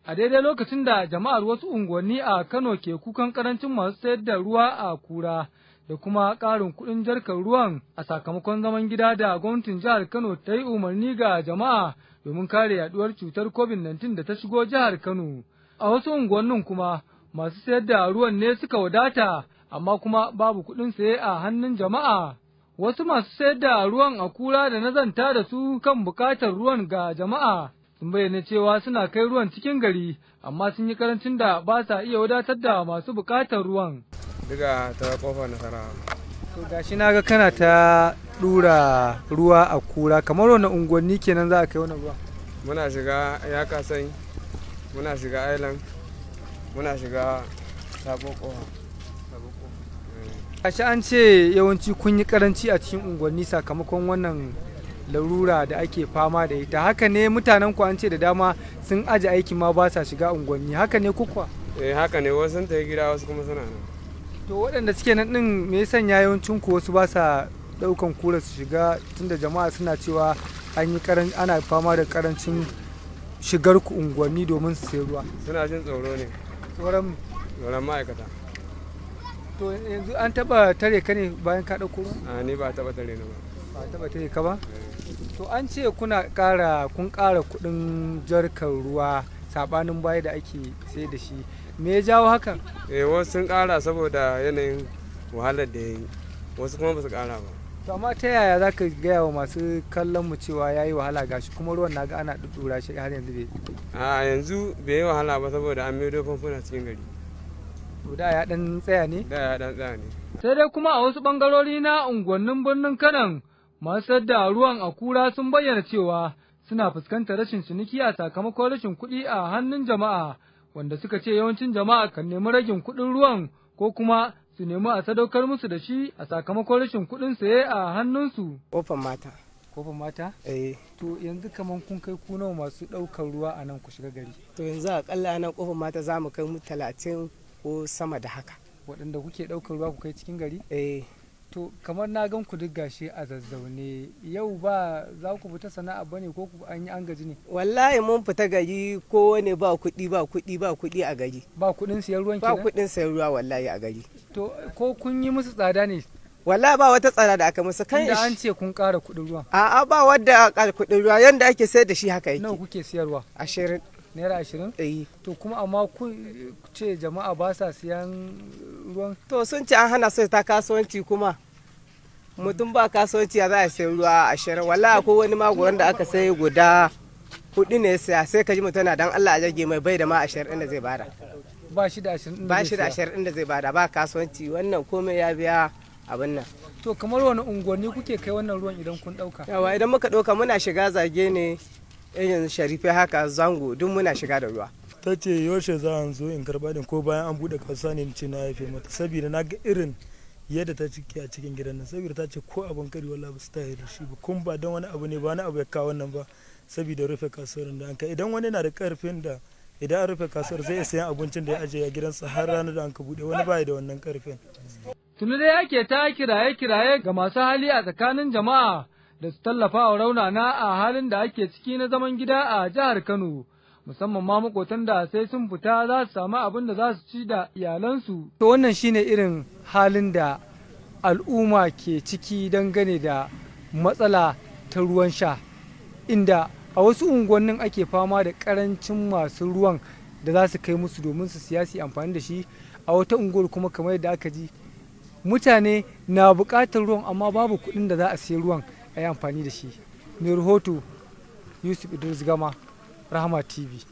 A daidai lokacin da jama'ar wasu unguwanni a Kano ke kukan karancin masu sayar da ruwa a kura da kuma ƙarin kuɗin jarkar ruwan a sakamakon zaman gida da gwamnatin jihar Kano ta yi umarni ga jama'a domin kare yaduwar cutar COVID-19 da ta shigo jihar Kano. A wasu unguwannin kuma masu sayar da ruwan ne suka wadata, amma kuma babu kuɗin saye a hannun jama'a. Wasu masu sayar da ruwan a kura da na zanta da su kan buƙatar ruwan ga jama'a sun bayyana cewa suna kai ruwan cikin gari, amma sun yi karancin da ba sa iya wadatar da masu buƙatar ruwan. Diga ta Kofar Nasara. To, gashi na ga kana ta ɗura ruwa a kura, kamar wani unguwanni kenan za a kai wannan ruwa? Muna shiga Yakasai, muna shiga Island, muna shiga Sabon Kofa. Gashi an ce yawanci kun yi karanci a cikin unguwanni sakamakon wannan larura da ake fama da ita. Haka ne? Mutanen ku an ce da dama sun aje aiki ma, ba sa shiga unguwanni. Haka ne kuwa? Eh, haka ne. Wasu sun tafi gida, wasu kuma suna nan. To, waɗanda suke nan ɗin, me ya sanya yawancin ku wasu ba sa ɗaukan kura su shiga, tunda jama'a suna cewa an yi karan ana fama da karancin shigar ku unguwanni domin su sayi ruwa? Suna jin tsoro ne. Tsoron? Tsoron ma'aikata. To, yanzu an taɓa tare ka ne bayan ka ɗauko ruwa? A, ni ba a taɓa tare ni ba. Ba a taɓa tare ka ba. To, an ce kuna ƙara kun ƙara kuɗin jarkar ruwa saɓanin baya da ake sai da shi. Me ya jawo hakan? Eh, wasu sun ƙara saboda yanayin wahalar da ya yi, wasu kuma ba su ƙara ba. To, amma ta yaya za ka gaya wa masu kallon mu cewa ya yi wahala, gashi kuma ruwan naga ana ɗuɗɗura shi, har yanzu bai A yanzu bai yi wahala ba saboda an maido famfuna cikin gari. To, da ya ɗan tsaya ne? Da ya ɗan tsaya ne. Sai dai kuma a wasu ɓangarori na unguwannin birnin Kanon, masu sayar da ruwan a kura sun bayyana cewa suna fuskantar rashin ciniki a sakamakon rashin kuɗi a hannun jama'a, wanda suka ce yawancin jama'a kan nemi ragin kuɗin ruwan ko kuma su nemi a sadaukar musu da shi a sakamakon rashin kuɗin saye a hannunsu. Kofar Mata. Kofar Mata? Eh. To, yanzu kaman kun kai ku nawa masu ɗaukar ruwa a nan ku shiga gari? To, yanzu akalla nan Kofar Mata za mu kai mu 30 ko sama da haka. Waɗanda kuke ɗaukar ruwa ku kai cikin gari? Eh. To, kamar na gan ku duk gashi a zazzaune, yau ba za ku fita sana'a bane ko ku an yi an gaji ne? Wallahi mun fita gari, ko wani ba kuɗi, ba kuɗi, ba kuɗi a gari. Ba kuɗin siyan ruwan Ba kenan? kuɗin sayan ruwa wallahi a gari. To, ko kun yi musu tsada ne? Wallahi ba wata tsada da aka musu kan. Tunda an ce kun ƙara kuɗin ruwan. A'a, ba wadda aka ƙara kuɗin ruwa, yanda ake sayar da shi haka Nawa yake. kuke siyarwa? 20. Naira 20? Eh. To, kuma amma kun ce jama'a ba sa siyan ruwan? To, sun ce an hana su ta kasuwanci, kuma mutum ba kasuwanci, ya za a sayi ruwa 20? Wallahi ko wani magoran da aka sayi guda hudu ne saya, sai ka ji mutum na dan Allah a rage mai, bai da ma 20 da zai bada. Ba shi da 20 ɗin da Ba zai shi da siya. 20 da zai bada. Ba kasuwanci, wannan komai ya biya abin nan. To, kamar wani unguwanni kuke kai wannan ruwan idan kun ɗauka? Yawa, idan muka ɗauka muna shiga Zage ne, irin Sharifai haka, Zango, duk muna shiga da ruwa. Ta ce yaushe za a zo in karba din, ko bayan an bude kasuwa ne? Ce na yafe mata saboda na ga irin yadda ta ciki a cikin gidan nan, saboda ta ce ko abin kari wallahi ba su tayi da shi ba. Kun ba don wani abu ne ba, wani abu ya kawo wannan ba, saboda rufe kasuwar da an kai. Idan wani na da karfin da idan an rufe kasuwar zai iya sayan abincin da ya ajiye a gidansa har ranar da an ka bude, wani baya da wannan karfin. Tuni dai ake ta kiraye-kiraye ga masu hali a tsakanin jama'a da su tallafa wa raunana a halin da ake ciki na zaman gida a jihar Kano, musamman ma makotan da sai sun fita za su samu abin da za su ci da iyalansu. To, wannan shine irin halin da al'umma ke ciki dangane da matsala ta ruwan sha, inda a wasu unguwannin ake fama da karancin masu ruwan da za su kai musu domin su siya su amfani da shi. A wata unguwar kuma, kamar yadda aka ji, mutane na buƙatar ruwan amma babu kuɗin da za a siya ruwan a yi amfani da shi. Mai rahoto Yusuf Idris Gama, Rahama TV.